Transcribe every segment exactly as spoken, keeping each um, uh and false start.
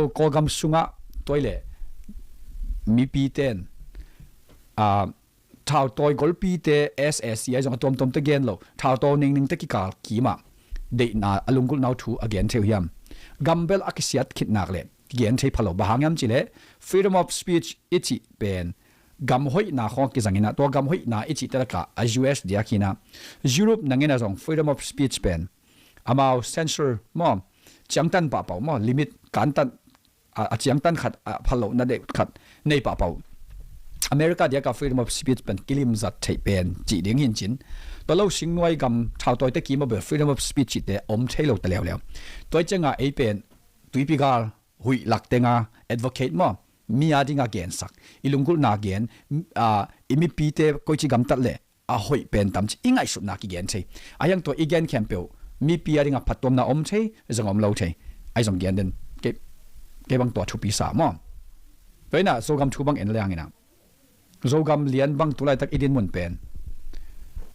Kawlgam sungah tuai le mipi ten, ah, thautawi golpite, S A C ahi zong a tuamtuamte gen lo, thautawi ningningte kikal kimah deihna a lunggulhnau thu a gen thei uh hiam? Gambel a kisiat khitnak le kigen thei pha lo. Bang hang hiam cih leh freedom of speech i cih pen gam hoihna khawng kizangin ah, tua gam hoihna i cihte lakah a U S diak hi-in ah, Europe nangawn ah zong freedom of speech pen amau censor maw, ciangtan pahpah uh maw, limit kantan, a, a ciangtan khat, a phal lohna deih khat nei pahpah uh. America diakah freedom of speech pen kilimzat theih pen cih ding hi-in cin, tua lo singnuai gam thautawite kimah bel freedom of speech cihte om thei lo ta leuleu. Tua ciangah ei pen tuipi gal huih lak tenga advocate maw, mi a dinga gensak, i lunggulhna gen, a, i mipite koici gamtat le a hoih pen tam ci i ngaihsutna kigen thei. A hiang tua i gen khempeuh mipi a dinga phattuamna om thei, zong om lo thei. Ahi zong gen den. Kei, kei bang tua thupi sa maw. Tua hi-in ah Zogam thu bang en leng in ah, Zogam lian bang tulaitak i dinmun pen,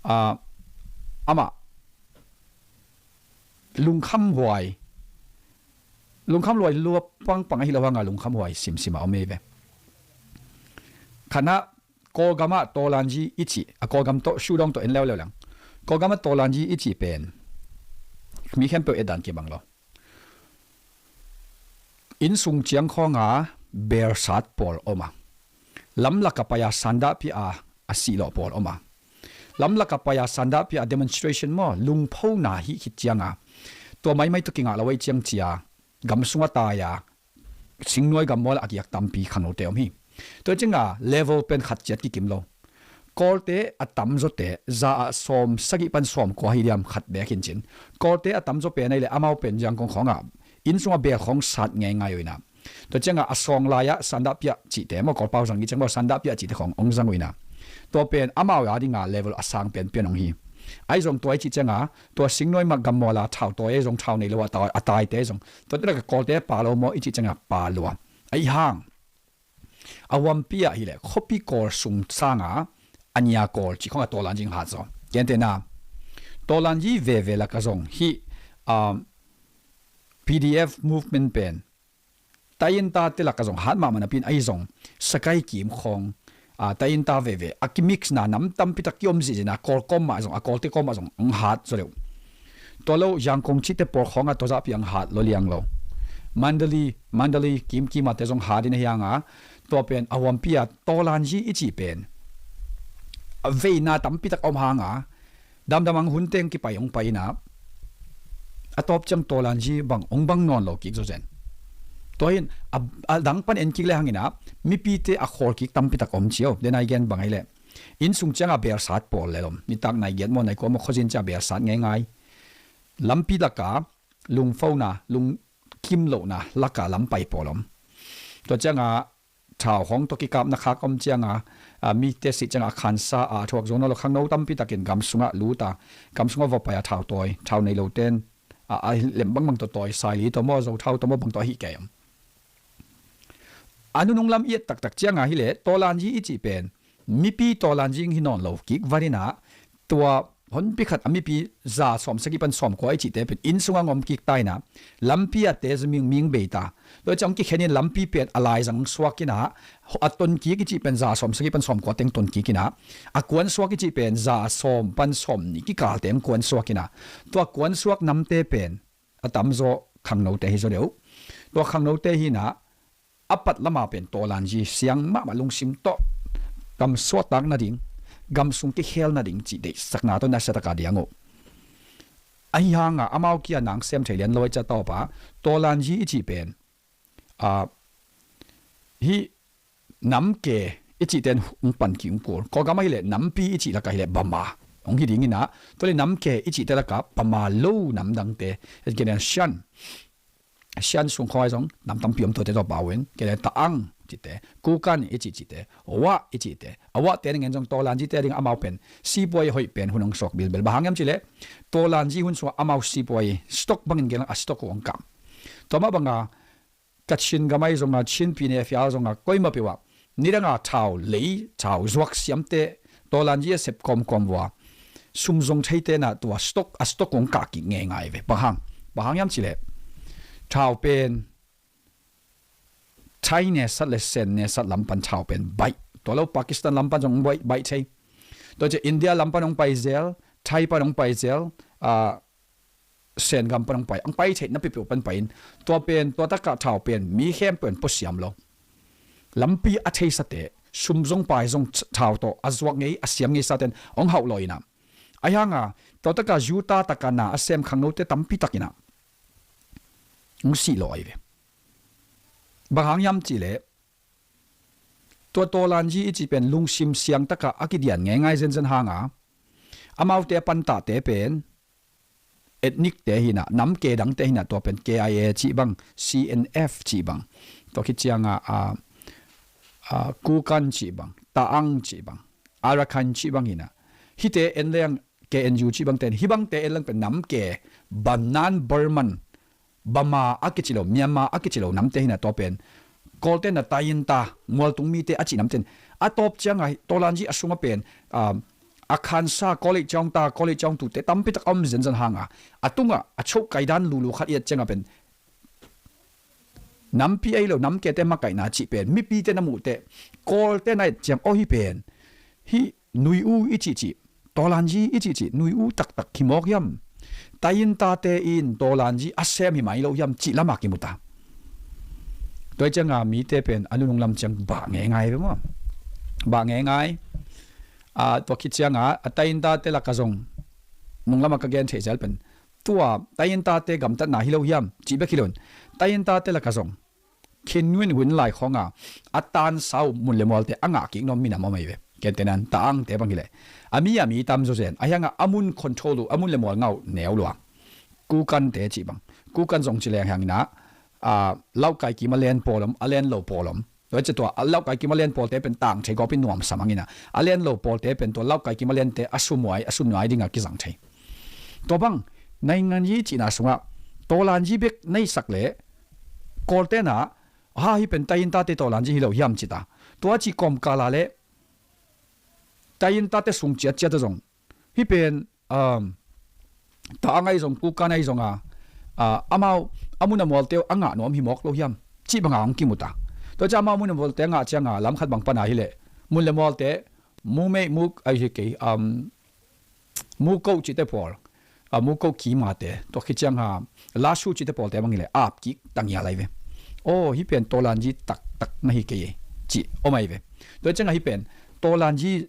a, amah lungkham huai, lungkham luai lua pangpang ahi lo hanga lungkham huai simsim a om ei ve. Khatna, Kawlgamah tawlanji i cih, a Kawlgam tawh sudawng tawh en leuleu leng, Kawlgamah tawlanji i cih pen mi khempeuh et dan kibang lo. Innsung ciang khawnga belsat pawl om a, lamlaka pai-a sandahpih a, a sihlawh pawl om a, lamlaka pai-a sandahpih a demonstration maw, lungphona hih khit cianga tua maimai tawh kingah lo ahih ciang cia gam sungah tai-a singnuai gammual a giak tampi khangnote om hi. Tua cianga level pen khat ciat kikim lo. Kawlte a tamzawte za ah sawm sagih pan sawm kua hi diam khat bek hi-in cin, Kawlte a tamzaw pen ahih leh amau pen Yangon khawngah inn sungah bel khawng sat ngeingai uh in ah, tua ciangah a sawng lai-ah sandahpih cihte maw, Kawlpau zang i ciang maw, sandahpih cihte khawng hong zang uh in ah, tua pen amau a dinga level a sang penpen hong hi. Ahi zong tua i cih ciangah tua singnuai mah gammuala thautawi ahi zong, thau nei lo a tai, a taite ahi zong, tuate lakah Kawlte pa lo maw i cih ciangah pa lua. Ahi hang a huampi ah hileh khuapi Kawl sung sanga a nia Kawl cih khawngah tawlanji hong hat zaw. Gentehna, tawlanji veve lakah zong hih, um, P D F movement pen tainta te lakah zong hat mahmah napi-in ahi zong Sakai kim khawng, a, tainta veve a kimixna nam tampi tak kiom zihzihna Kawl kawm mah zong, a Kawlte kawm mah zong hong hat zaw deuh. Tua lo Yangon cihte pawl khawngah tua zahpi hong hat lua liang lo. Mandalay, Mandalay kimkim ah te zong hat in ahi hanga, tua pen a huampi a tawlanji i cih pen a veina tampi tak a om hanga, damdam ang hun teng kipai hong pai in ah, a tawp ciang tawlanji bang hong bang nawn lo kik zawzen. Tua hi-in a, a dang pan en kik le hang in ah mipite a khawl kik tampi tak om ci o. Denai gen bang ahih leh innsung ciangah belsat pawl le lom, nitak nai giat maw, nai kua maw, khuazin ciang belsat ngeingai, lampi laka lungphona, lungkim lohna laka lampai pawl om. Tua ciangah thau hong tawh kikapna khak om cianga, a, mite sih cianga a khansa a thuak zo nawn lo khangno tampi takin gam sungah lut a, gam sungah va pai a thautawi, thau nei lo ten, a, a lem bangbang tawh tawi, saili tawh maw, zo thau tawh maw bang tawh ahi kei om. A nunung lam i et taktak cianga hileh tawlanji i cih pen mipi tawlanji hi nawn lo kik vat in ah, tua honpi khat a mipi za sawm sagih pan sawm kua i cihte pen inn sungah ngom kik ta in ah, lampi ah te zuming ming bei ta. Tua ciang kikhen in lampi pen a laizang suak in ah, a ton kik i cih pen za sawm sagih pan sawm kua teng ton kik in ah, a kuan suak i cih pen za sawm pan sawm nih kikal teng kuan suak in ah, tua kuan suak namte pen a tamzaw khangnote hi zaw deuh. Tua khangnote hi in ah, a pat lama pen tawlanji siang mahmah lungsim tawh gam suahtak nading, gam sung kikhel nading cih deihsakna tawh nasia taka diang uh. Ahi hanga amau kia nang sem thei lian lo i cia tawpa tawlanji i cih pen, a, hih namke i cihte in hong pan kik hong kul. Kawlgam ahileh nampi i cih lakah hileh Bama hong hi ding in ah, tua leh namke i cihte lakah Bama lo namdangte, Shan, Shan sung khawng ah zong nam tampi om, tuate tawh pau in, kei leh Taang cihte, Kukan i cih cihte, Wa i cihte, a Wate ning en zong tawlanjite a ding amau pen sipuai hoih pen hun hong suak bilbel. Bang hang hiam cih leh tawlanji hun sungah amau sipuai stock bangin gel a stock uh hong kap. Tua mah banga Kachin gam ahi zonga, Chin pyine phial zonga, koima peuh ah nidanga thau lei, thau zuak siamte tawlanji a sep kawmkawm vua sum zong theite na tua stock, a stock hong kah kik ngeingai ve. Bang hang, bang hang hiam cih leh thau pen Thai nesat le Sen nesat lam pan thau pen baih. Tua lo Pakistan lam pan zong baih, baih thei. Tua ciang India lam pan hong pai zel, Thai pan hong pai zel, ah, Sen gam pan hong pai, hong pai theih na pipiu pan pai in. Tua pen, tua takah thau pen mi khempeuh in puasiam lo. Lampi a theisate, sum zong pai zong thau tawh a zuak ngei, a siam ngei saten hong hauh law inah. Ahi hanga, tua takah Juta takah na a sem khangnote tampi tak inah hong sih law ahi ve. Bang hang hiam cihleh, tua Tawlanzi i cih pen lungsim siang takah a kidian ngeingai zenzen hanga, amaute a pantahte pen ethnic te hinah, nam ke dangte hinah, tua pen K I A cih bang, C N F cih bang, tua khit cianga, a, a, Kukan cih bang, Taang cih bang, Arakan cih bang hinah. Hihte en leng K N U cih bangte, hih bangte en leng pen nam ke, Bannan, Burman, Burma a kici lo, Myanmar a kici lo namte hinah tua pen. Kawlte na Tayinta, mualtung mite a cih namte in. A tawp cianga Tawlanzi a sunga pen, um, a khansa, college ciang ta, college ciang tute tampi tak a om zenzen hanga, a tungah a choh kaidan lulu khat i et cianga pen, nampi ahi lo, namkete makaihna cih pen mipite na muhte, Kawlte na et ciang, aw hih pen, hih Nui U i cihcih, Tawlanzi i cihcih, Nui U taktak hi mawk hiam? Tayintate in Tawlanzi a sem hi mai lo hiam cih lama kimuta. Tua cianga mite pen a nunung lam ciang bah ngeingai ve maw? Bah ngeingai. A, tua khit cianga a Tayintate laka zong nung lama ka gen theih zel pen, tua Tayintate gamtatna hi lo hiam cih bek hi lo in, Tayintate laka zong Khin Nguyen Huin lai khawng a, a tansa uh mun le mualte a ngah kik nuam minam om ahi ve. Kente nan, Taangte bang hileh, a mi a mi tam zawzen, ahi hanga a mun control uh, a mun le mual ngah uh neu lua. Kukante cih bang, Kukan zong ci leng hiang inah, a, Lauhkai kim a len pawl om, a len lo pawl om. Tua ciang tua, a Lauhkai kim a len pawlte pen tang thei gawpin nuamsa mang inah, a len lo pawlte pen tua Lauhkai kim a lente a sumnuai, a sumnuai dinga kizang thei. Tua bang, naingan yi cihna sungah Tawlanzi bek na hisak leh, Kawlte na, ha, hih pen Tayintate Tawlanzi hi lo hiam cita. Tua cih kawmkala leh Tayintate sung ciatciat a zong, hih pen, um, Taang ahi zong, Kukan ahi zong a, a, amau a mun a mualte uh a ngah nuam hi mawk lo hiam cih banga hong kimuta. Tua ciang amau a mun a mualte a ngah cianga lam khat bang pana hileh, mun le mualte, Mumeih, Muk, ahi hi kei, um, Muko cihte pawl, a, Muko kimate, tua khit cianga Lasu cihte pawlte bang hileh, ap kik tangial ahi ve. Aw, hih pen Tawlanzi taktak na hi kei e, cih om ahi ve. Tua cianga hih pen Tawlanzi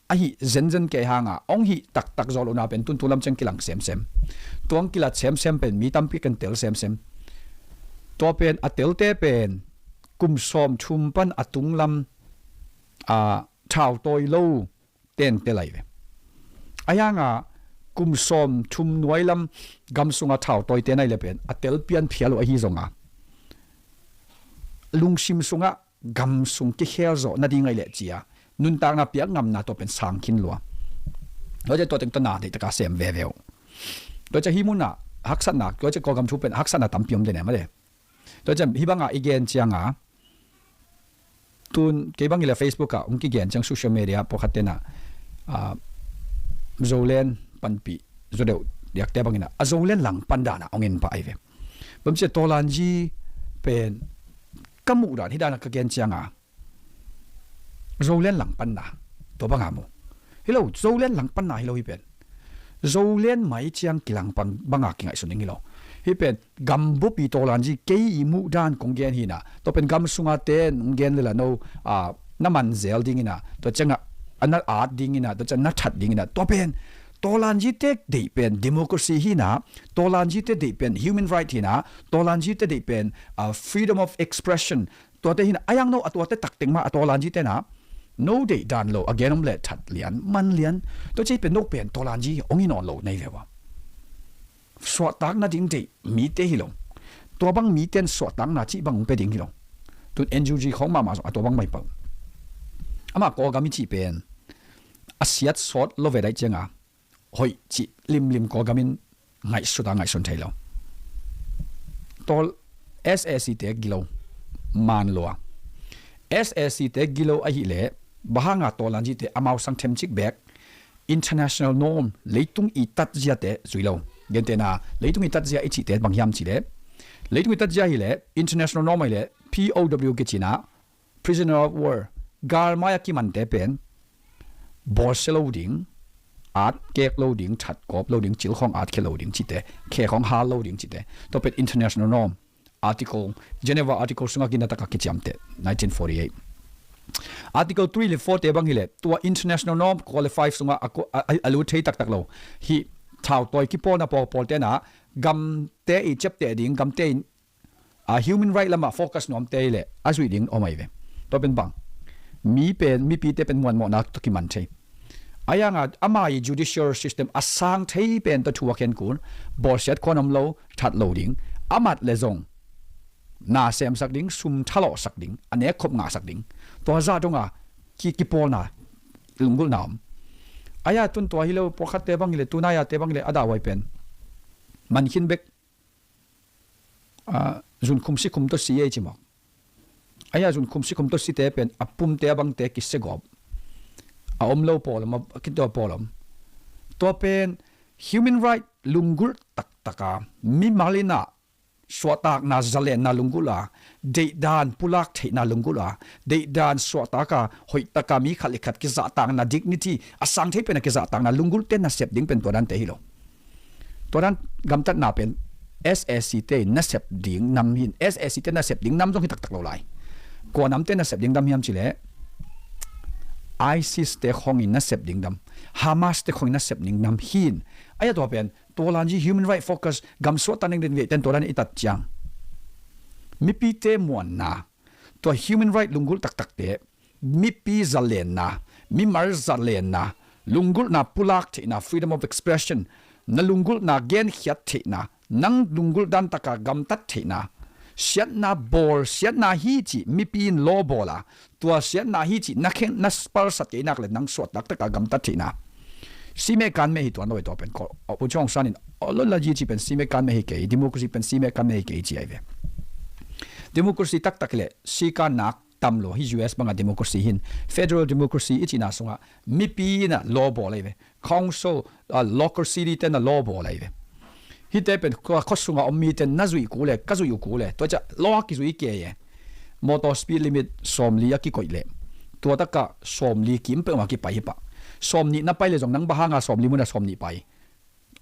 ahi zenzen kei hanga, hong hih taktak zawh lohna pen tuntu lam ciang kilang semsem. Tua hong kilat semsem pen mi tampi kan tel semsem. Tua pen a telte pen kum sawm thum pan a tunglam, a, thautawi lo ten tel ahi ve. Ahi hanga kum sawm thum nuailam gam sunga thautawi ten ahi le pen a tel pian phial uh ahi zonga, lungsim sungah gam sung kikhel zawh nading ahi leh cia, nuntakna piak ngamna tua pen sang khin lua. Tua ciang tua teng tawh na deih taka sem veve uh. Tua ciang hih munah haksatna, tua ciang Kawlgam thu pen haksatna tampi om dene male. Tua ciang hih banga i gen cianga, tun kei bang hileh Facebook ah hong kigen ciang social media pawlkhat tenah, a, Zoland panpih zaw deuh diakte bangin ah, a Zoland langpan danah hong en pah ahi ve. Bang ci a Tawlanzi pen ka muh dan hih danah ka gen cianga, Zoland langpanna tua banga mu. Hi lo, Zoland langpanna hi lo hih pen. Zoland mai ciang kilangpang banga kingaihsun ding hi lo. Hih pen gambupi Tawlanzi kei i muh dan kong gen hinah, tua pen gam sunga ten hong gen lel a no, a, na man zel dinginah, tua ciangah a na at dinginah, tua ciang na that dinginah, tua pen Tawlanzi te deih pen democracy hinah, Tawlanzi te deih pen human right hinah, Tawlanzi te deih pen, a, freedom of expression, tuate hinah, a yang no a tuate taktek mah a Tawlanzi tenah no deih dan lo a gen om leh that lian, man lian. Tua cih pen no pen Tawlanzi hong hi nawn lo nei ve ua. Suahtak nading deih mite hi lo. Tua bang mite in suahtakna cih bang hong pia ding hi lo. Tun N U G khawng mahmah zong a tua bang mai pau. Amah Kawlgam i cih pen a siat sawt lo ve daih cianga hoih cih limlim Kawlgam in ngaihsut a ngaihsun thei lo. Tawl S A C te gilo man lua. S A C te gilo ahileh bang hanga Tawlanzi te amau sang themcik bek international norm, leitung i tatzia te zui lo. Gentehna, leitung i tatzia i cihte bang hiam cihleh, leitung i tatzia hileh international norm ahileh P O W kici na, prisoner of war, galmai a kimante pen bawlsia lo ding, at kek lo ding, that kawp lo ding, cil khawng at khia lo ding cite, khe khawng hal lo ding cite. Tua pen international norm, article, Geneva Article sungah gina taka kiciamte, nineteen forty-eight. Article three le four te bang hileh, tua international norm qualify sungah a, a, a, a lut thei taktak lo. Hih thautawi kipawlna pawlpawlte na, gamte i ciapteh ding, gamte in a human right lamah focus nuamte i leh a zuih ding om ahi ve. Tua pen bang, mi pen, mipite pen muanmawhna tawh kiman thei. A yanga ama i judicial system a sang thei pen tawh thu a khen kul, bawlsiat khuan om lo, that lo ding, a mat le zong na semsak ding, sum thalawhsak ding, a nek khop ngahsak ding, tua zah donga ki, kipawlna lunggulhna om. A ya tun tua hi lo, pawlkhatte bang hi le, tunai a te bang hi le, a dahhuai pen man khin bek, a, zunkhum sikhum tawh si ei ci mawk. A ya zunkhum sikhum tawh site pen a pumte a bangte kisia gawp. A om lo pawl om, a kituak pawl om. Tua pen human right lunggulh taktaka, mimal in a suahtakna zalenna lunggulh a, deihdan pulak theihna lunggulh a, deihdan suahtaka hoihtaka mi khat le khat kizahtakna, dignity a sang thei pen a kizahtakna lunggulhte nasep ding pen tua dante hi lo. Tua dan gamtatna pen S A C te nasep ding nam hin, S A C te nasep ding nam zong hi taktak lo lai. Kua namte nasep ding nam hiam cileh, ISIS te khawngin nasep ding nam, Hamas te khawngin nasep ding nam hin. A ya tua pen tua lan ci human right focus, gam suahtak ding den veiten tua dan i tat ciang, mipite muanna, tua human right lunggulh taktakte, mipi zalenna, mimal zalenna, lunggulhna pulak theihna, freedom of expression, na lunggulhna genkhiat theihna, nang lunggulh dantaka gamtat theihna, siatna bawl, siatna hi cih mipi in lawbawl a, tua siatna hi cih na khen na palsat kei nak le nang suahtaktaka gamtat theihna. Simeh kanmeh hi tuan lo ei tua pen ko, a, U Chong San in olola ji ci pen simeh kanmeh hi kei, democracy pen simeh kanmeh hi kei ci ai ve. Democracy taktak le sikan nak tam lo hi. U S banga democracy hin, federal democracy i cihna sunga mipi in a lawbawl ai ve. Council, a, local city ten a lawbawl ai ve. Hite pen khua, khua sunga om mite na zuih kul le, ka zuih uh kul le, tua cia law a kizui kei e. Motor speed limit sawmli a kikoih le, tua taka sawmli kim peuhmah kipai hi pah. Sawmnih na pai le zong nang bang hanga sawmli muna sawmnih pai?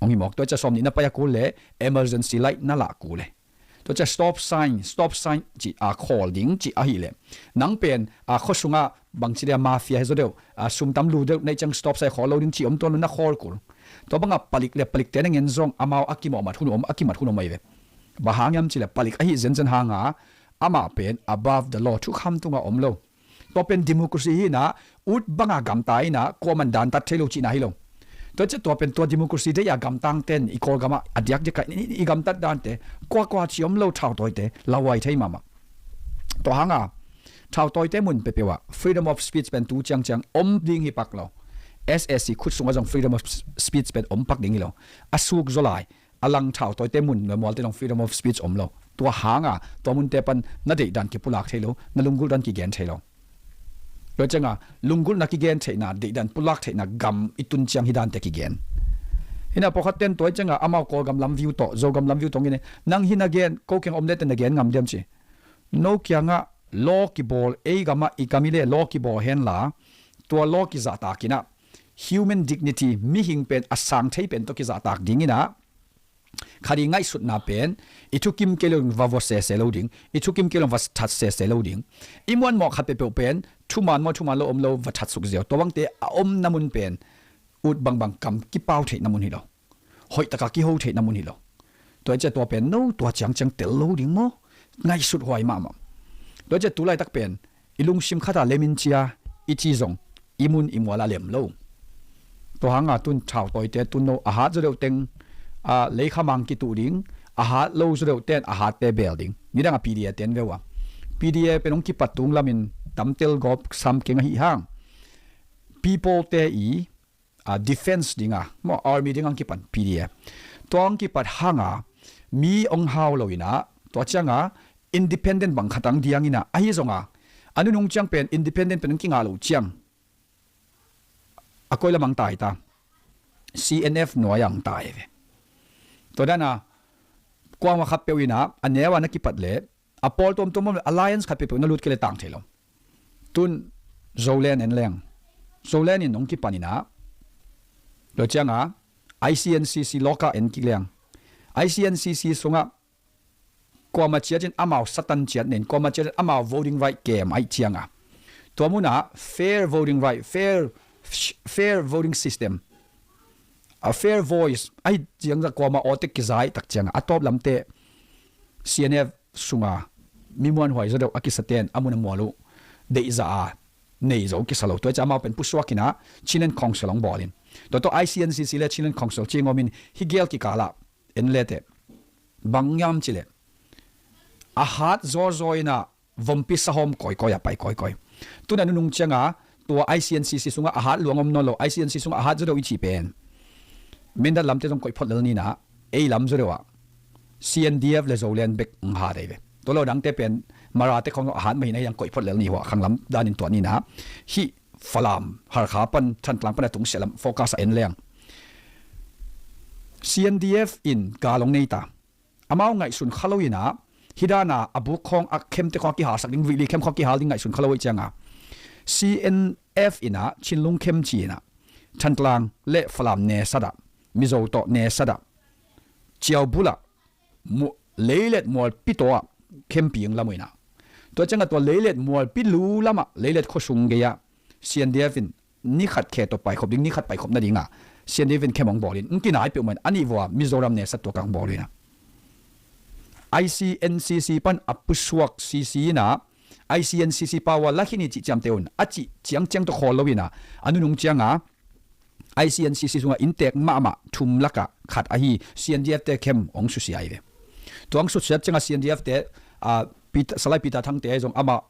Ong hi mawk. Tua cia sawmnih na pai a kul le emergency light na lah kul le. Tua cia stop sign, stop sign ci a khawl ding ci ahi le, nang pen a khua sunga bangci dia mafia hi zaw deuh, a sumtam lu deuh neih ciang stop sign khawl lo ding ci om tuan lo na khawl kul. Tua banga palik le palikte na ngen zong amau a kimawhmat hun om, a kimat hun om ahi ve. Bang hang hiam ci le palik ahi zenzen hanga amah pen above the law, thukham tunga om lo. Tua pen democracy hi na, ut banga gamta hi na, kuaman dantat thei lo cihna hi lo. Tua cia tua pen tua democracy deih a gamtangten i Kawlgama a diakdiaka i, i, i gamtat dante, kuakua ci om lo thautawite lauhuai thei mahmah. Tua hanga thautawite mun peuhpeuh ah freedom of speech pen tu ciangciang om ding hi pak lo. S A C khut sungah zong freedom of speech pen om pak ding hi lo. A suk zaw lai, a lang thautawite mun mualmualte zong freedom of speech om lo. Tua hanga tua munte pan na deihdan kipulak thei lo, na lunggulh dan kigen thei lo. Tua cianga lunggulhna kigen theihna, deihdan pulak theihna gam i tun ciang hi dante kigen. Hi na pawlkhat ten tua cianga amau Kawlgam lam view tawh Zogam lam view tawh ngin e, nang hi na gen, ko kiang om le ten na gen ngam diam ci. No kiangah law kibawl, ei gamah i gam i le law kibawl henla, tua law kizahtak in ah human dignity, mihing pen a sang thei pen tawh kizahtak ding in ah, khat i ngaihsutna pen i thukim kei lo in va vua sese lo ding, i thukim kei lo in va that sese lo ding. I muanmawh khat peuhpeuh pen thuman maw thuman lo om lo va that suk ziau. Tua bangte a omna mun pen ut bangbang kam kipau theihna mun hi lo, hoihtaka kiho theihna mun hi lo. Tua i cia tua pen no tua ciangciang tel lo ding maw? Ngaihsut huai mahmah. Tua i cia tu laitak pen i lungsim khata lemin cia i ci zong i mun i muala lem lo. Tua hanga tun thautawite tun no a hat zaw deuh teng, a, leikhamang kituh ding, a hat lo zaw deuh ten a hatte bel ding. Nidanga P D A ten veu a, P D A pen hong kipat tung lamin tamtel gawp sam keng ahi hang, people te i, a, defense dinga maw, army dinga hong kipan P D A. Tua hong kipat hanga mi hong hau lo in ah, tua cianga independent bang khat ang diang in ah, ahi zonga a nunung ciang pen independent pen hong kinga lo ciang a koi lamang tai ta, C N F nuai ang tai ve. Tua dana kuama khat peuh in ah a neu a na kipat le a pawl tuamtuam om le alliance khat peuhpeuh na lut kei le tang thei lo. Tun Zoland en leng. Zoland in hong kipan inah, tua cianga I C N C C lawka en kik leng. I C N C C sungah kuama ciatin amau satan ciat nen, kuama ciatin amau voting right kem aih cianga, tua munah fair voting right, fair, fair voting system, a fair voice aih ciangah kuama awtek kizaih tak cianga a tawp lamte C N F sunga mi muanhuai zaw deuh a kisaten a mun a mual uh deihzah a nei zo kisa lo. Tua ciah amau pen pusuak inah Chinland Council hong bawlin, tua tawh I C N C C le Chinland Council cingomin hi gel kikalah en leteh bang ngiam cileh a hat zawzaw inah vompi sahawm kawikawi a pai kawikawi. Tuna nunung cianga tua I C N C C sungah a hat luang om nawn lo, I C N C sungah a hat zaw deuh i cih pen Mindat lamte zong koih phot lel ninah ei lam zaw deuh ah C N D F le Zoland bek ng hat ei ve. Tua lo dangte pen Marate khong a hat mah hinah hiang koih phot lel ni hua khanglam danin tuah ninah hih Falam Harkha pan Thantlang pan a tungsiah lam focus a en leng. C N D F in gal hong nei ta. Amau ngaihsun kha lo inah hih dana a buk khawng a khemte khawng a kihalsak ding, vihli khem khawng a kihal ding ngaihsun kha lo ih cianga C N F inah Chinlung khem ci inah Thantlang le Falam nesatah, Mizo tawh nesatah, ciau bulah leilet mualpi tawh ah khempi ing lam uh inah, tua ciangah tua leilet mualpi lu lamah leilet khuasung gei-ah C N D F in ni khat khe tawh paikhop ding, ni khat paikhop nadingah C N D F in khem hong bawlin, ng kinai peuhmah in a nih vua Mizoram nesat tua kang bawl uh inah I C N C C pan a pusuak C C inah I C N C C power la khin hi cih ciamteh un a cih ciangciang tawh khawl lo inah a nunung cianga I C N C C sungah inntek mahmah thum lakah khat ahi C N D F te khem hong susia hi ve. Tua hong susiat ciangah C N D F te a, Peter, Salai Peter Thangte zong amah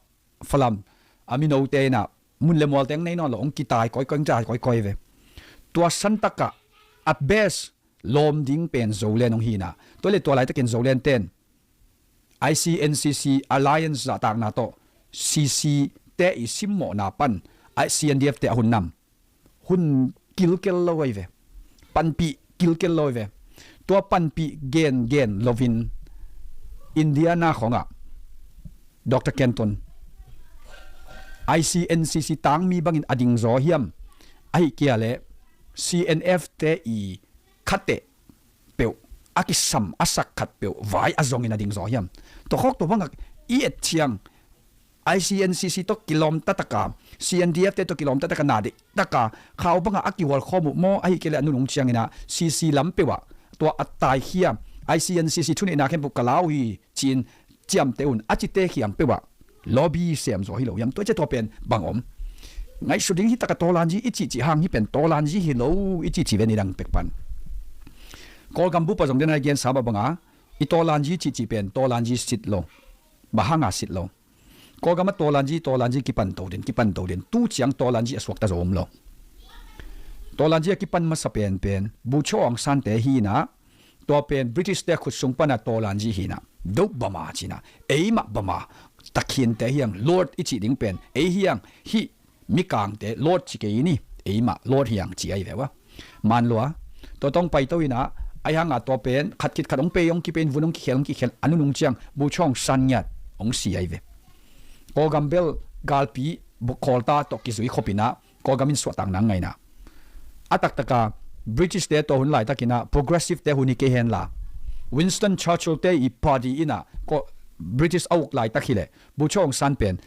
Falam a minote inah mun le mual teng nei nawn lo, hong kitai kawikawi, hong tai kawikawi ve. Tua santakah a best lawm ding pen Zoland hong hinah, tua le tua laitakin Zoland ten I C N C C alliance zahtakna tawh C C te i simmawhna pan C N D F te a hun nam hun kilkel lo ahi ve. Panpih kilkel lo ahi ve. Tua panpih gengen loin Indiana khawngah Doctor Kenton I C N C C tangmi bangin a dingzaw hiam? Ahi kia le C N F te i khateh peuh a kisam a sak khat peuh vai a zongin a dingzaw hiam? Tua khawk tua bangah i et ciang I C N C C tawh kilawm tataka, C N D F te tawh kilawm tataka, na deih taka khau bangah a kihual khawm uh maw? Ahi kei le a nunung cianginah C C lam peuh ah tua a taikhia I C N C C thuneihna khempeuh ka lau hi ci-in ciamteh un a cite khiang peuh ah lobby sem zaw hi lo hiam? Tua cia tua pen bang om? Ngaihsut ding hi taka tawlanzi i cihcih hang hi pen tawlanzi hi lo i cihcih ve ni dang pek pan. Kawlgam bupa zong dena i gensa mah banga i tawlanzi cihcih pen tawlanzi sit lo. Bang hanga sit lo? Kawlgam a tawlanzi, tawlanzi kipan to den, kipan to den. Tu ciang tawlanzi a suakta zo om lo. Tawlanzi a kipan masa penpen Bogyoke Aung San te hinah, tua pen British te khut sung pana tawlanzi hinah, doh bama cinah, eimah bama, takhin te hiang Lord i cih ding pen ei hiang hih mikangte Lord ci kei ni, eimah Lord hiang ci ahi ve ua. Manlua tua tawh hong paito inah, ahi hanga tua pen khat khit khat hong pei, hong kipei in vun hong kikhel, hong kikhel, a nunung ciang Bogyoke Aung San ngiat hong si ahi ve. Kawlgam bel galpi bukkhawl ta tawh kizui khop inah Kawlgam in suahtakna ngainah. A taktaka British te tua hun laitakinah progressive te hun hi kei henla, Winston Churchill te i party inah British a uk laitak hileh Bogyoke Aung San pen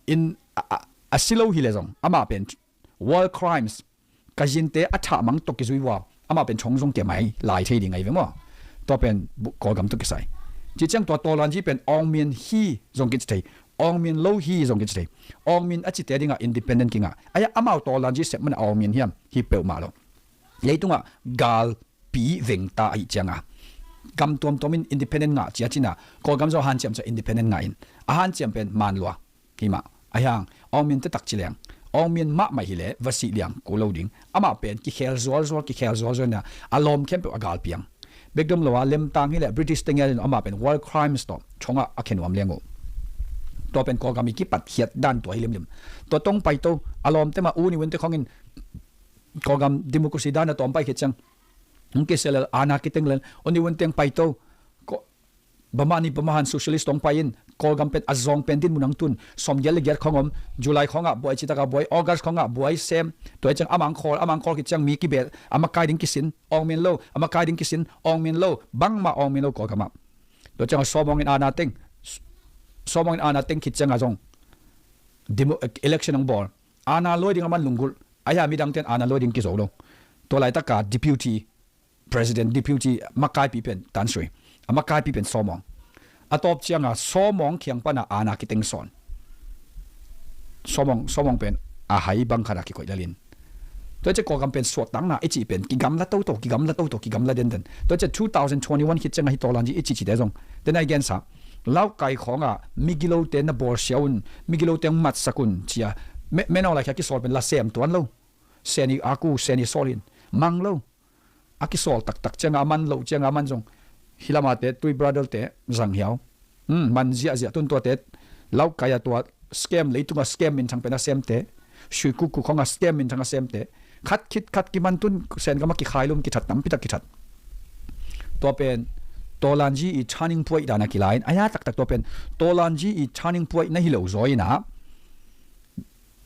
in a, a, a si lo hileh zong amah pen war crimes, kazinte a thahmang tawh kizui ua amah pen thong zong kemai lai thei ding ahi ve maw? Tua pen Kawlgam tawh kisai. Ciciang tua tawlanzi pen Aung Min hi zong kici thei, Aung Min lo hi zong kici thei. Aung Min a cite dingah independent kingah, ahi amau tawlanzi sep mana Aung Min hiam? Hi peuhmah lo. Leitungah galpi vengta ahi cianga gam tuamtuam in independent ngah cia cinah Kawlgam zong hanciam cia independent ngah in a hanciam pen Manlua. Himah ahiang Aung Min tetak ci leng, Aung Min mahmah hileh va sih liang ko lo ding. Amah pen kikhel zualzual, kikhel zualzual na a lawm khempeuh a galpiang. Bekdom lo a lemtang hileh British te ngialin amah pen war crimes tawh thongah a khenuam liang uh. Tua pen Kawlgam i kipat khiat dan tua hi limlim. Tua tawh hong paito a lawmte mah U Ne Win te khongin Kawlgam democracy dan a tawm pai khit ciang hong kiselel ana kiteng lel U Ne Win teng paito. Bama ni bama han socialist tawh hong pai in Kawlgam pen a zawng pen dinmun ang tun, sawmgiat le giat khawng om, July khawngah buai, citaka buai, August khawngah buai sem. Tua ciang amang khawl, amang khawl khit ciang mi kibel, a makai ding kisin, awngmen lo, a makai ding kisin, awngmen lo, bangmah awngmen lo Kawlgamah. Tua ciang a sawmawng in ana teng, sawmawng in ana teng khit cianga zong demo, election ang bawl. Ana luai ding a man lunggulh. Ahi a midangte in ana luai ding kizo lo. Tua laitaka deputy president, deputy makaipi pen Tan Sri. A makaipi pen sawmawng. A tawp cianga sawmawng khiang pana ana kiteng sawn. Sawmawng, sawmawng pen a hai bang khata kikoih lalin. Tua ciang Kawlgam pen suahtakna i cih pen kigamla toto, kigamla toto, kigamla denden. Tua ciang two thousand twenty-one khit cianga hi Tawlanji i cihcihte zong. Tena i gensa. Laukai khawnga migilote na bawlsia un, migilote hong matsak un cia. Me, menawng lai khia kisawl pen la sem tuan lo. Seni aku, seni sawlin. Mang lo. A kisawl taktak cianga a man loh cianga a man zong. Hilamate, tui brother te, zang hiau. Hmm, man ziahziah tun tuate. Laukai a tua scam, leitunga scam minthang pen a semte. Suikuku khawnga scam minthang a semte. Khat khit khat kiman tun Sen gama kikhailum kithat, tampitak kithat. Tua pen Tawlanji i turning point dana kilain. Aya taktak tua pen Tawlanji i turning point na hi lo zaw ina.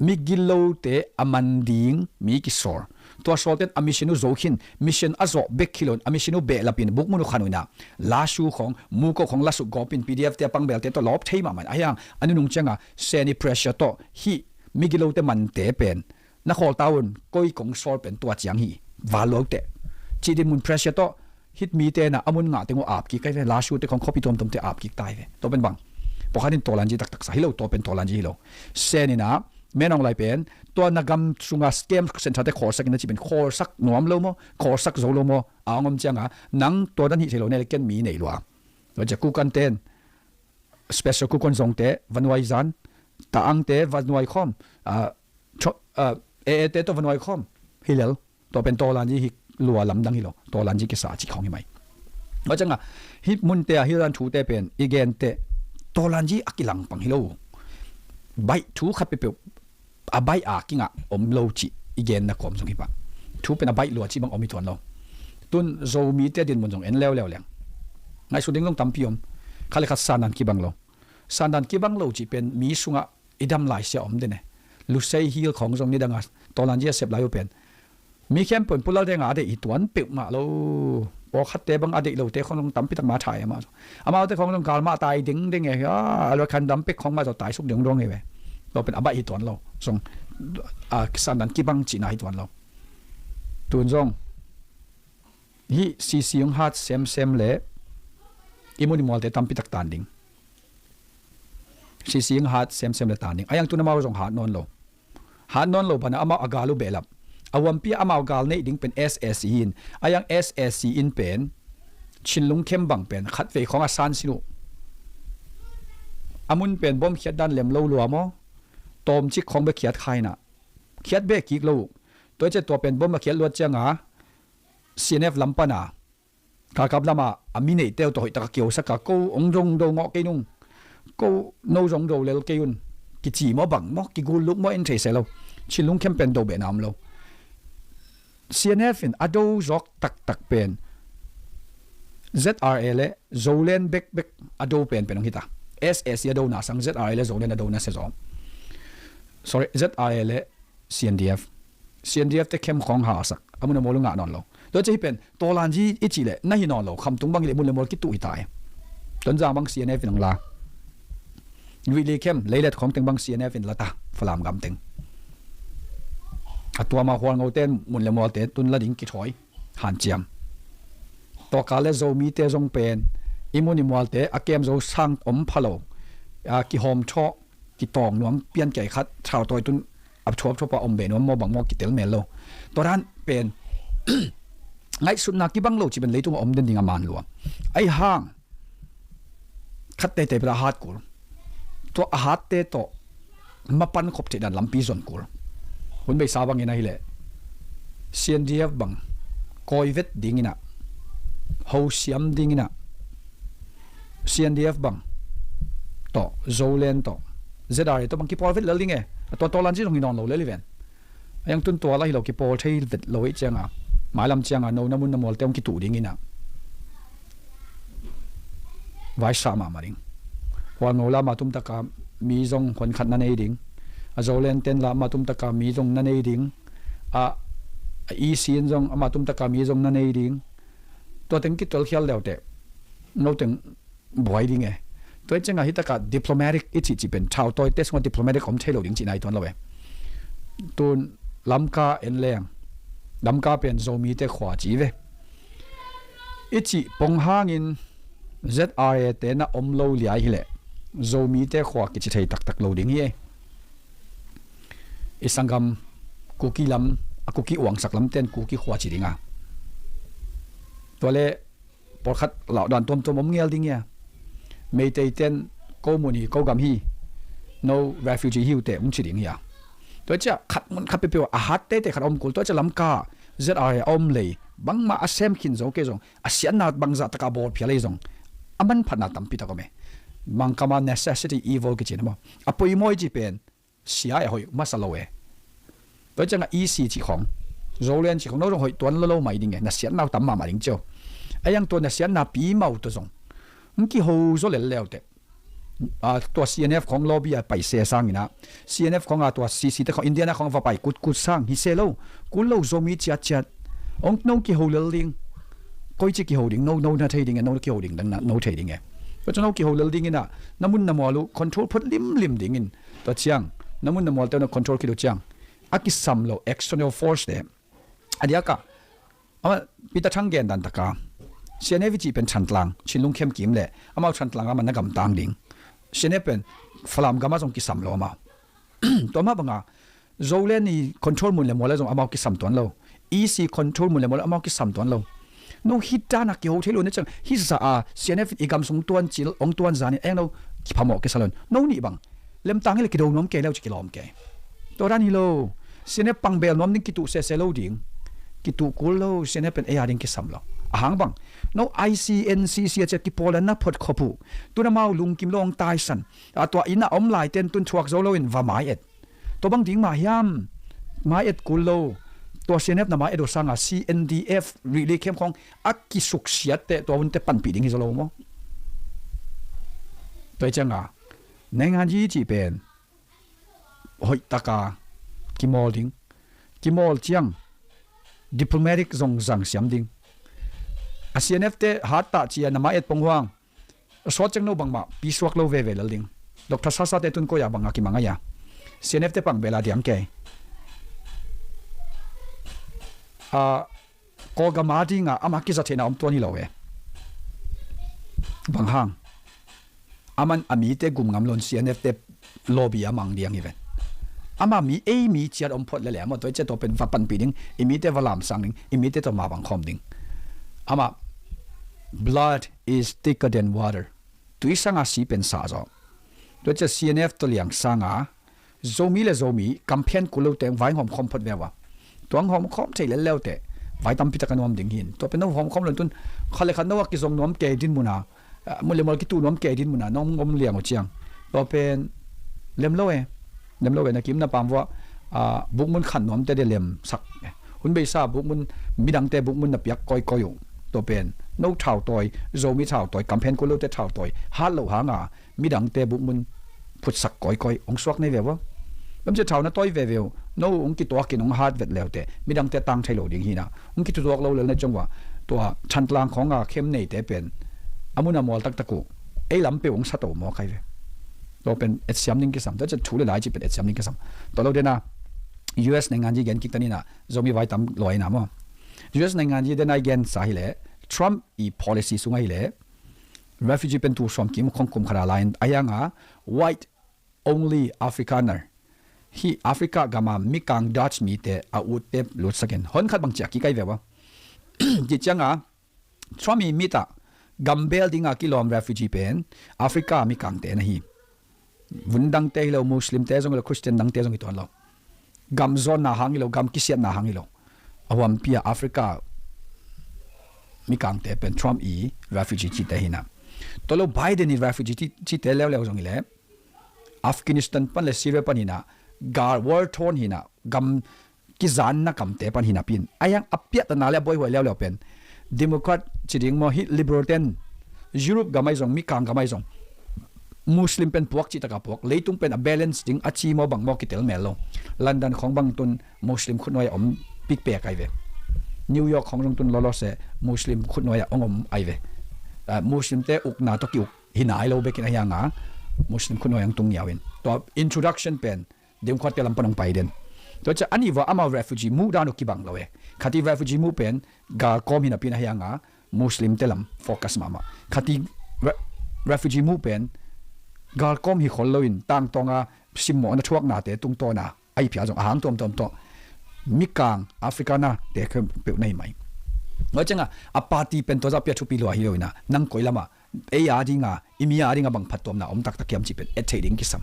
Migilote a man ding mi kisor. Tua sorten a mission uh zo khin, mission a zawh bek khilon, a mission uh behlapin, bukmun uh khan uh ina. Lasu khong, muko khong lasuk gawpin, P D F te a pangbelte tawh lawp thei mahmah. Ahiang, a nunung cianga, seni pressure tawh, hi, migilote mante pen. Na khawl ta un, koi kong sor pen tua ciang hi. Valuaute. Ci dinmun pressure tawh, hit mi te na a mun ngah teng uh ap kik kai ve, lasu te khong khopi tuamtuam te ap kik tai ve. Tua pen bang. Pawkhat in Tawlanji taktak sa hi lo, tua pen Tawlanji hi lo. Sen ina, menawng lai pen, tua na gam sunga scam center te khawlsak ina ci pen khawlsak nuam lo maw, khawlsak zo lo maw, a ngom cianga, nang tua dan hi thei lo ne le ken mi nei lua. Tua cia kukan ten, special kukon zongte, vanuai zan, ta angte, vanuai khawm, a, tho, a, e e te to vanuai khawm, hi lel. Tua pen Tawlanji hi lua lamdang hi lo. Tawlanji kisa ci khawng hi mai. Tua cianga, hi munte a hi ran thute pen, i gente, Tawlanji a kilangpang hi lo. Baih thu khat peuhpeuh, a baih a kingah om lo ci, i genna kawm zong hi pah. Thu pen a baih lua ci bang om hi tuan lo. Tun Zomite dinmun zong en leuleu leng. Ngaihsut ding zong tampi om. Khat le khat sandan kibang lo. Sandan kibang lo ci pen mi sungah i dam lai sia om dene. Lusei hil khawng zong nidanga Tawlanji a sep lai uh pen. Mi khempeuh in pulal denga a deih hi tuan peuhmah lo. Pawlkhatte bang a deih lote khawng zong tampitak mah thai amah. Amaute khawng zong galmah tai dingding e. A luat khan dam pek khawng mah zong taisuk ding dong e ve. Tua pen a baih hi tuan lo. Zong a sandan kibang cihna hi tuan lo. Tun zong. Hih sisi hong hat semsem le i mun i mualte tampitak tan ding. Sisi hong hat semsem le tan ding. Ayang tun amau zong hat nawn lo. Hat nawn lo pana amau a gal uh behlap. A huampi a amau gal neih ding pen S A C in. Ayang S A C in pen Chinlung khem bang pen khatvei khawng a san sin uh. A mun pen bom khiat dan lem lo lua maw? Tawmcik khawng bek khiat khaina. Khiat bek kik lo uh. Tua i ciat tua pen bom a khiat luat cianga C N F lam pana Kakap lama a mi neihte uh tawh hoihtaka kiosak a ko ong dong do ngawh kei nung. Ko no zong do lel kei un. Kici maw bang maw kigul luk maw en thei se lo. Chinlung khem pen do behna om lo. C N F in a do zawk taktak pen Z R A le Zoland bekbek a do penpen hong hita. S A C a do na sang Z R A le Zoland a do na se zawm. Sorry, Z R A le C N D F. C N D F te khem khawng hasak. A mun a mual uh ngah nawn lo. Tua ci hi pen, Tawlanji i cih leh, na hi nawn lo, khamtung bang i leh mun le mual kituh hi ta e. Tonzang bang C N F in ang la. Nuihli khem, leilet khawng teng bang C N F in la ta, Falam gam teng. A tua ma hual ngote, mun le mualte, tun la ding kithawi. Hanciam. Tua kal le Zomite zong pen, i mun i mualte, a kem zo sang om pha lo. A kihawm thaw, kitawng nuam pian kiai khat, thau tawi tun, a thuap thuap a om be nuam maw bang maw kitel mel lo. Tua dan pen, ngaihsutna kibang lo ci pen leitung a om den ding a man lua. Ai hang, khat teitei pela hat kul. Tua a hatte tawh, mapan khop theih dan lampi zon kul. Hun beisa bangin ahileh, C N D F bang, kawi vet dingin ah, ho siam dingin ah, C N D F bang, tawh, Zoland tawh, Z R A tawh bang kipawl vet lel ding e. A tua Tawlanji zong hi nawn lo lel i ven. A yang tun tua la hi lo kipawl thei vet lo i cianga. Mailam cianga no na mun na mualte hong kituh dingin ah. Vaisa mahmah ding. Pualngo la ama tumtaka mi zong honkhat na nei ding. A Zoland ten la ama tumtaka mi zong na nei ding. A, a E C in zong ama tumtaka mi zong na nei ding. Tua teng kitol khial leuteh, no teng buai ding e. Tua hi cianga hi taka diplomatic i cih cih pen thautawi te sungah diplomatic om thei lo ding cihna i tuan lo e. Tun Lamka en leng, Lamka pen Zomite khua ci ve. I cih pong hangin Z R A te na om lo liai hileh Zomite khua kici thei taktak lo ding hi e. I sanggam Kuki lam, a Kuki uangsak lamten Kuki khua ci dinga. Tua le pawlkhat laudan tuamtuam om ngel ding hia? Meitei ten ko mun hi, ko gam hi, no refugee hi uh teh hong ci ding hia? Tua cia khat mun khat peuhpeuh a hat teitei khat a om kul. Tua cia Lamka Z R A a om lei bangmah a sem khin zo kei zong, a siatna bangzah taka bawl phial ei zong, a manphatna tampi tak om e. Mangkama necessity evil kici na maw? A poimaw i ci pen sia e, hoih masa lo e. Tua cianga E C ci khong, Zoland ci khong, no zong hoih tuan lo lo mai ding e, na siatna uh tam mahmah ding cio. A iang tua na siatna pi mau tua zong hong kiho zaw lel leuteh, a, tua C N F khong lobby a pai se sangina, C N F khong a tua C C te khong, Indiana khong va pai kutkut sang hi se lo, kul lo Zomi ciatciat. Hong no kiho lel ding. Koi ci kiho ding, no, no na thei ding e, no kiho ding dang na, no thei ding e. Tua ciang no kiho lel dingina, na mun na mual uh control phot limlim dingin. Tua ciang, na mun na mualte uh na control khit uh ciang, a kisam lo external force te. A diaka, ama Peter Thang gen dan taka, C N F i cih pen Thantlang, Chinlung Khemkim le amau Thantlang ama na gamtang ding. C N F pen Falam gama zong kisam lo amau. Tua mah banga Zoland i control mun le mual le zong amau kisam tuan lo. E C control mun le mual le amau kisam tuan lo. No hih dana kiho thei lo na ciang, hih za a C N F i gam sung tuan cil, ong tuan zanin, eng no kiphamawh kisa lo. No nih bang lemtang hi le kido nuam kei leu ci kilawm kei. Tua dan hi lo. C N F pangbel nuam ding, kituh sese lo ding. Kituh kul lo, C N F pen ei a ding kisam lo. A hang bang, no I C N C C a cia kipawl a na phot khop uh. Tun amau lungkim lo ong taisan. A tua inn a om laiten tun thuak zo loin va mai et. Tua bang ding mah hiam? Mai et kul lo. Tua C N F na mai et uh sanga C N D F rih le khem khong a kisuksiat teh tua hunte panpih ding hi zaw lo maw? Tua hi cianga, naingan yi cih pen hoih taka kimawl ding. Kimawl ciang diplomatic zong zang siam ding. A C N F te hat tah cia na mai et pong huang. A sawt ciang no bangmah pisuak lo veve lel ding. Doctor Sasa te tun koi a banga kimang a ia. C N F te pangbel a diang kei. A, Kawlgam a dinga ama kiza theihna om tuan hi lo e. Bang hang? Aman a mite gum ngam loin C N F te lobby a mang diang hi ven. Ama mi, ei mi ciat om phot lele, ama tua i ciat tua pen va panpih ding, i mite va lamsang ding, i mite tua ma bang khawm ding. Ama blood is thicker than water. Tui sanga si pen sa zaw. Tua ciat C N F tua liang sanga Zomi le Zomi kamphian kul lo teng vai hawm khawm phot ve ua. Tuang hawm khawm thei lel leute vai tampi tak a nuam ding hin. Tua pen no hawm khawm lo tun khat le khat no a kizong nuam kei din muna, ah, mun le mual kituh nuam kei din muna nong om liang uh ciang. Tua pen lem lo e. Lem lo e, na kim na pam vua, ah, bukmun khan nuam te de lem sak. Hun beisa bukmun, midangte bukmun na piak koi koi uh. Tua pen no thau tawi, Zomi thau tawi, kamphian kul lote thau tawi hat lo hanga midangte bukmun phutsak kawikawi hong suak nei ve ua. Lamcia thau na tawi veve uh, no hong kituakin hong hat vet leute midangte tang thei lo ding hina. Hong kitutuak lo lel na ciang ua, tua Thantlang khawnga khem neite pen a mun a mual taktak uh ei lam peuh hong sa to maw kai ve. Tua pen etsiam ding kisam, tua ciah thu le lai ci pen etsiam ding kisam. Tua lo dena U S naingan yi gen kik tanina Zomi vai tam luaina maw. U S naingan yi dena i gensa hileh, Trump i policy sunga hileh, refugee pen tu sawm kim khong kum khata lai-in a hianga white only Afrikaner, hih Africa gama mikang Dutch mite a utte lutsakin hon khat bang ciah kikai ve ua. Ci cianga Trump i mitah gambel dinga kilawm refugee pen Africa mikangte na hi. Vun dangte hi lo, Muslimte zong hi lo, Christian dangte zong hi tuan lo. Gam zawnna hang hi lo, gam kisiatna hang hi lo. A huampi a Africa mikangte pen Trump i refugee cite hina. Tua lo Biden i refugee ci, cite leuleu zong hileh Afghanistan pan le Syria pan hina, gal war torn hina, gam kizanna kamte pan hina pin. A hiang a piahtana le a buaihuai leuleu pen Democrat ci ding maw, hih Liberal ten Europe gam ahi zong, mikang gam ahi zong Muslim pen puak cih taka puak, leitung pen a balance ding a ci maw bang maw kitel mel lo. London khawng bang tun Muslim khutnuai a om pikpek ai ve. New York khawng zong tun lawlaw se Muslim khutnuai a ong om ai ve. Ah, Muslim te ukna tawh ki uk hi nai lo bekin ahi hanga Muslim khutnuai ang tung ngiau in. Tua introduction pen Democrat te lam pan ong pai den. Tua ciah a nih vua amau refugee muh dan uh kibang lo e. Khat i refugee muh pen galkawm hi napi in ahi hanga Muslim te lam focus mahmah. Khat i re-, refugee muh pen galkawm hi khol loin tangtawnga simmawhna thuaknate tungtawna a hi phial zong a hang tuamtuam tawh mikang Africa na te khempeuh na hi mai. Tua cianga a party pen tua zah pia thupi lua hi lo ina nang koi lama ei a dinga, i mi a dinga bang phattuamna om taktak hiam cih pen et theih ding kisam.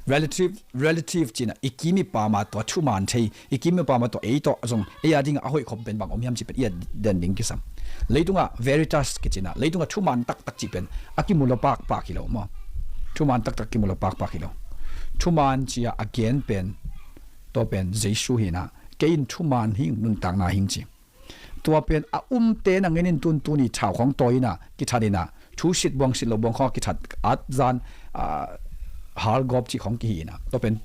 Relative, relative cina i kim i pama tua thuman thei, i kim i pama tua ei tawh zong ei a dinga a hoih khop pen bang om hiam cih pen i et den ding kisam. Leitungah veritas kicina, leitungah thuman taktak cih pen a kimu lo pakpak hi lo maw? Thuman taktak kimu lo pakpak hi lo. Thuman cia a gen pen, tua pen Jesu hina, kei in thuman hing, nuntakna hing ci. Tua pen a umte nangin in tuntun i thau khawng tawi ina kithat ina thusit buang sit lo buang khawng a kithat at zan, ah, halgawp cih khawng kihi ina tua pen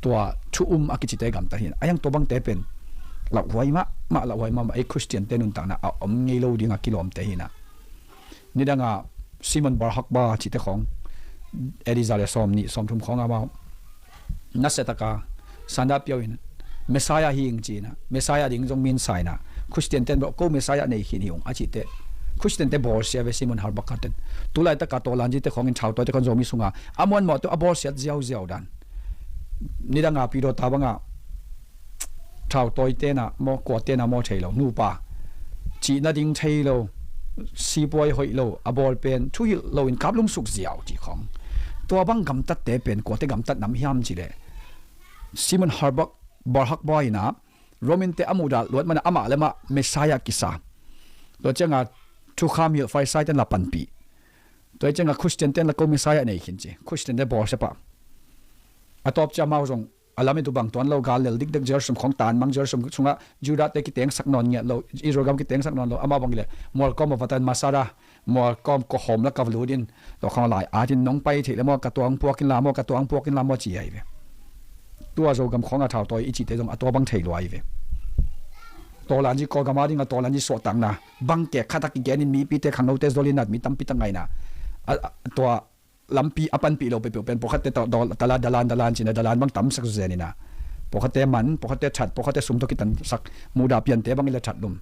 tua thu um a kicite gamta hi ina a hiang tua bangte pen lauhuai mahmah lauhuai mahmah ei Khristiante nuntakna a om ngei lo dinga kilawmte hi ina. Nidanga Simon Bar Hakba cihte khawng A D za le sawm nih sawm thum khawng amau nasia taka sanda piau in Messiah hi ing cina Messiah ding zong min saina Khristian ten bawh ko Messiah nei khin hi ung a cihte Khristian te bawlsia ve Simon Bar Hakba ten. Tulai taka tawlanzi te khawng in thautawi te khawng Zomi sunga a muanmawh te a bawlsiat ziauziau dan. Nidanga pidaw ta banga thautawi tena maw kua tena maw thei lo nupa cihna ding thei lo sipuai hoih lo a bawl pen thuhilh lo in kaplum suk ziau cih khawng. Tua bang gamtatte pen kuate gamtat nam hiam cileh Simon Harbak Bar Hakba ina Roman te a muhdah luat mana amah le mah Messiah kisa. Tua cianga thukham hilh Farisai ten la panpih. Tua cianga Khristian ten la ko Messiah nei khin ci Khristian te bawlsia pah. A tawp cia mau zong a lam i tu bang tuan lo gal lel dikdek Jerusalem khawng tan mang Jerusalem sungah Judah te kitengsak nawn ngiat lo Israel gam kitengsak nawn lo amau bang ile mualkawm a vatan Masada mualkawm kawhawm la ka va lut in tua khawng lai atin nong pai theih le maw ka tuang puak in la maw ka tuang puak in la maw ci ai ve. Tua Zogam khawng a thautawi i cihte zong a tua bang thei lua ai ve. Tawlanzi Kawlgam a ding a tawlanzi suahtakna bang kek khat a kigen in mipite khangnote zol in at mi tampi tak ngaina a, a, tua lampi a panpih lo peuhpeuh pen pawlkhatte dalan dalan cina dalan bang tamsak zenina pawlkhatte man pawlkhatte that pawlkhatte sum tawh kitansak muhdah piante bang ila that lum.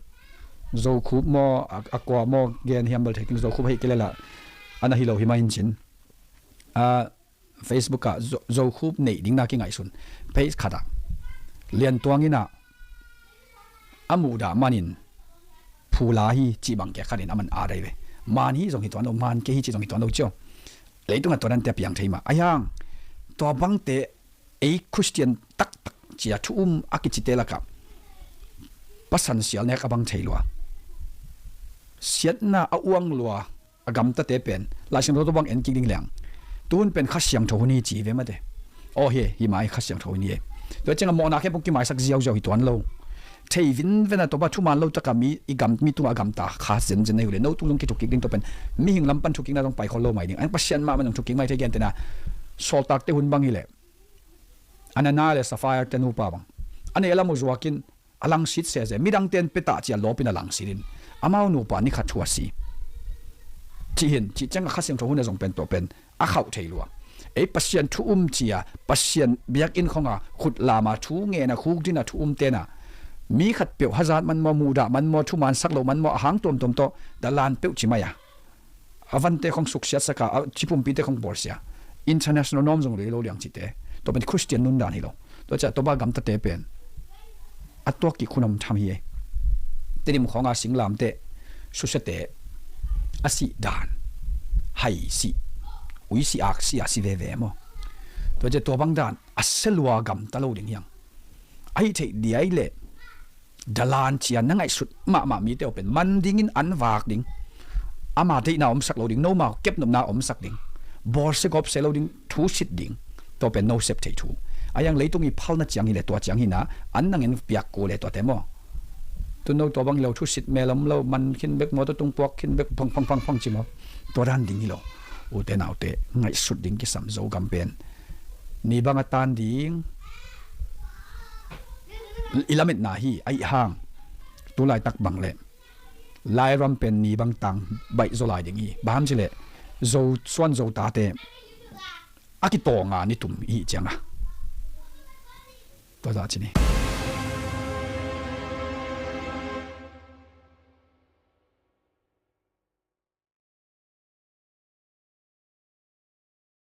Zokhup maw a kua maw gen hiam bel thei kil Zokhup hei kilela ana hi lo hi ma in cin. Facebook ah Zokhup neih ding na kingaihsun page khatah liantuang inah a muhdah manin phula hi cih bang kek khatin a man a dai ve. Man hi zong hi tuan lo man kei hi cih zong hi tuan lo cio. Leitungah tua dante a piang thei mah a hiang tua bangte ei Khristian taktak cia thu um a kicite lakah pasan sial nek a bang thei lua siatna a uang lua a gamtate pen Laisiangtho tua bang en kik ding leng tuhun pen Kha Siangtho hun hi ci ve mate. Aw hi hi mai Kha Siangtho hun hi. Tua cianga mawhna khempeuh kimaisak ziauziau hi tuan lo. Thei vinvena tua bang thuman lo taka mi i gam mi tungah a gamta kha zenzen na hi uh le no tung zong kithuk kik ding tua pen mihing lam pan thuk kikna zong pai khol lo mai ding a hiang Pasian mahmah zong thuk kik mai thei gentena sawltakte hun bang hileh Anania le Safira te nupa bang a neih a lam uh zuakin a langsit sese midangte in petah cia lawpin a langsitin amau nupa ni khat thu a si. Cihin cih cianga Kha Siangtho hun a zong pen tua pen a khauh thei lua. Ei Pasian thu um cia Pasian biakinn khawnga khut lama thu ngena khuk dina thu um tena mi khat peuh hazat man maw muhdah man maw thuman sak loh man maw a hang tuamtuam tawh dalan peuh ci mai a a vante khong suksiatsaka a cipumpite khong bawlsia international norm zong lei lo liang cite tua pen Christian nundan hi lo. Tua cia tua ba gamtate pen a tuak kik hun om tham hi. Tedim khawnga singlamte susiate a sih dan hai sih ui sih ak sih a si veve maw? Tua cia tua bang dan a selua gamta lo ding hiang a hi theih diai leh dalan cia na ngaihsut mahmah mite uh pen man dingin an vak ding ama deihna omsak lo ding nomau kepnopna omsak ding bawlsia gawpsia lo ding thusit ding tua pen no sep thei thu a hiang leitung i phalna ciang hileh tua ciang hina an nangin piak ko le tuate maw? Tun no tua bang hi lo thusit mel om lo man khin bek maw tua tung puak khin bek phang phang phang phang ci maw? Tua dan ding hi lo. Ute naute, ngaihsut ding kisam, Zogam pen ni bang a tan ding i lametna hi. Ahi hang tu laitak bang le Lairam pen ni bang tang baih zaw lai ding hi. Bang hang hiam cih leh Zo suan Zo tate a kitawnga ni tum i hih ciangin tua zah ci ni.